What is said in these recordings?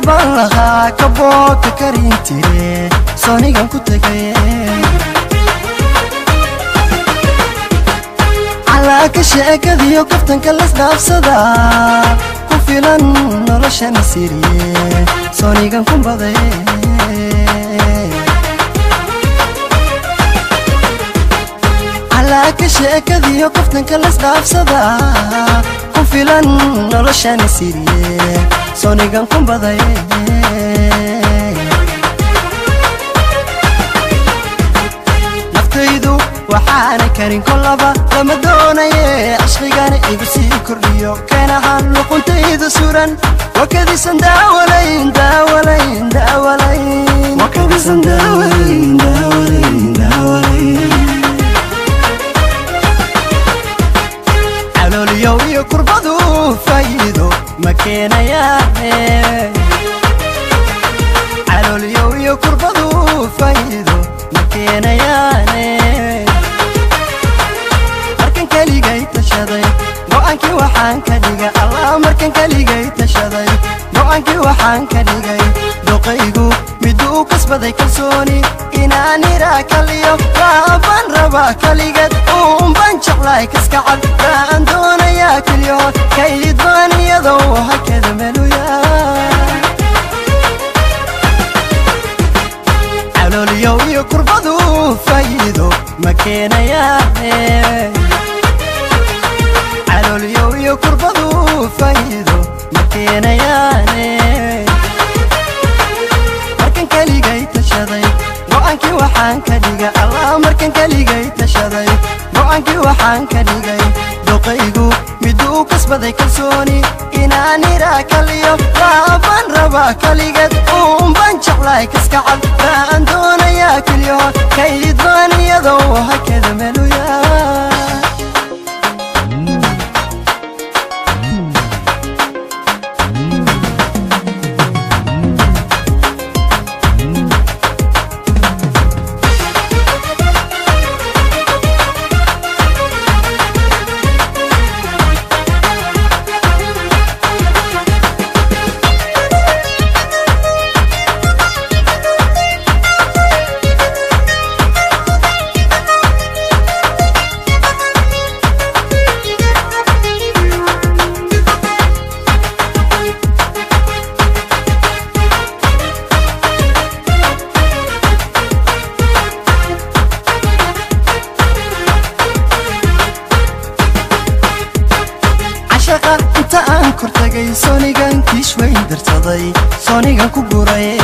Karbaan lahaa kaboobka karin jire soonigan ku tagay Calaaka sheekadiyo kaftanka lasdhaafsada ku filan noloshana siriye soonigan ku baday Calaaka sheekadiyo kaftanka lasdhaafsada ku filan noloshana siriye soonigan ku baday Naftaydu waxaana karin kolaba lama doonaye cishqigana igu sii kordhiyo keenahan luquntaydu suran wakadisan daawalayn daawalayn daawalayn wakadisan daawalayn daawalayn daawalayn Calooliyow iyo kurbadu faa'iido ma keenayaane Calooliyow iyo kurbadu faa'iido ma keenayaane Markan kaligay tashaday go'aankii waxaan ka dhigay Allah markan kaligay tashaday go'aankii waxaan ka dhigay doqaygu miduu kasbaday kalsooni inaan iraa kaliyo laabaan rabaa kaligeed uunbaan jeclahay kaskacad baan doonayaa keliyo kayd baan iyadoo hakada meluya Calooliyow iyo kurbadu faa'iido ma keenayaane Calooliyow iyo kurbadu faa'iido ma keenayaane Markan kaligay tashaday go'aankii waxaan ka dhigay Allah markan kaligay tashaday go'aankii waxaan ka dhigay doqaygu miduu kasbaday kalsooni inaan iraa kaliyo laabaan rabaa kaligeed uunbaan jeclahay kaskacad baan doonayaa keliyo kayd baan iyadoo hakada meluya Cashaqa inta aan kor tagay soonigan kiish weyn darsaday soonigan ku guray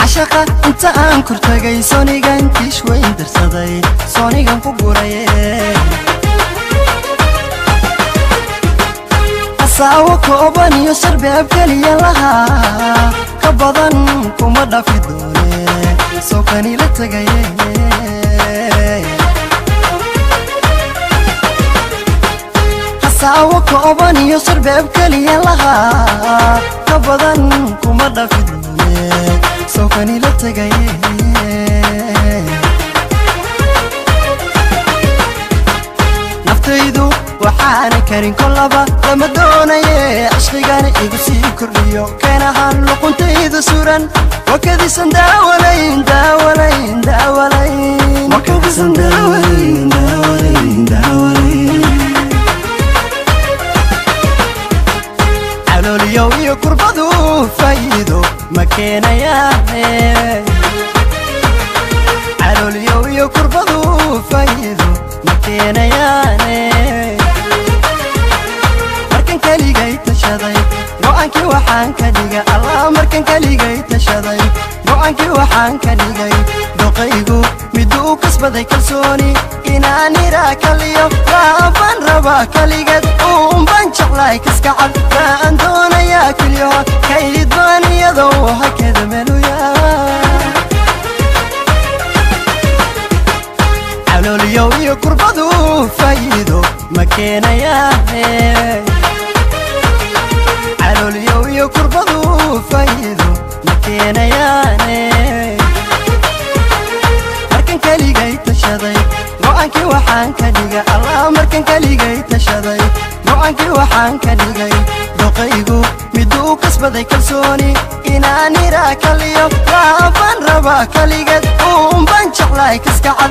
Cashaqa inta aan kor tagay soonigan kiish weyn darsaday soonigan ku guray Asaawo kooban iyo sarbeeb kaliya lahaa ka badan kuma dhafi doone soo kani la tagay Asaawo kooban iyo sarbeeb kaliya lahaa ka badan kuma dhafi doone soo kani la tagay Naftaydu waxaana karin kolaba lama doonaye cishqigana igu sii kordhiyo keenahan luquntaydu suran wakadisan daawalayn daawalayn daawalayn wakadisan daawalayn daawalayn daawalayn Calooliyow iyo kurbadu faa'iido ma keenayaane Calooliyow iyo kurbadu faa'iido ma keenayaane Markan kaligay tashaday go'aankii waxaan ka dhigay Allah markan kaligay tashaday go'aankii waxaan ka dhigay doqaygu miduu kasbaday kalsooni inaan iraa kaliyo laabaan rabaa kaligeed uunbaan jeclahay kaskacad baan doonayaa keliyo kayd baan iyadoo hakada meluya Calooliyow iyo kurbadu faa'iido ma keenayaane Calooliyow iyo kurbadu faa'iido ma keenayaane Markan kaligay tashaday go'aankii waxaan ka dhigay Allah markan kaligay tashaday go'aankii waxaan ka dhigay Waa kaligeed uunbaan jeclahay kaskacad.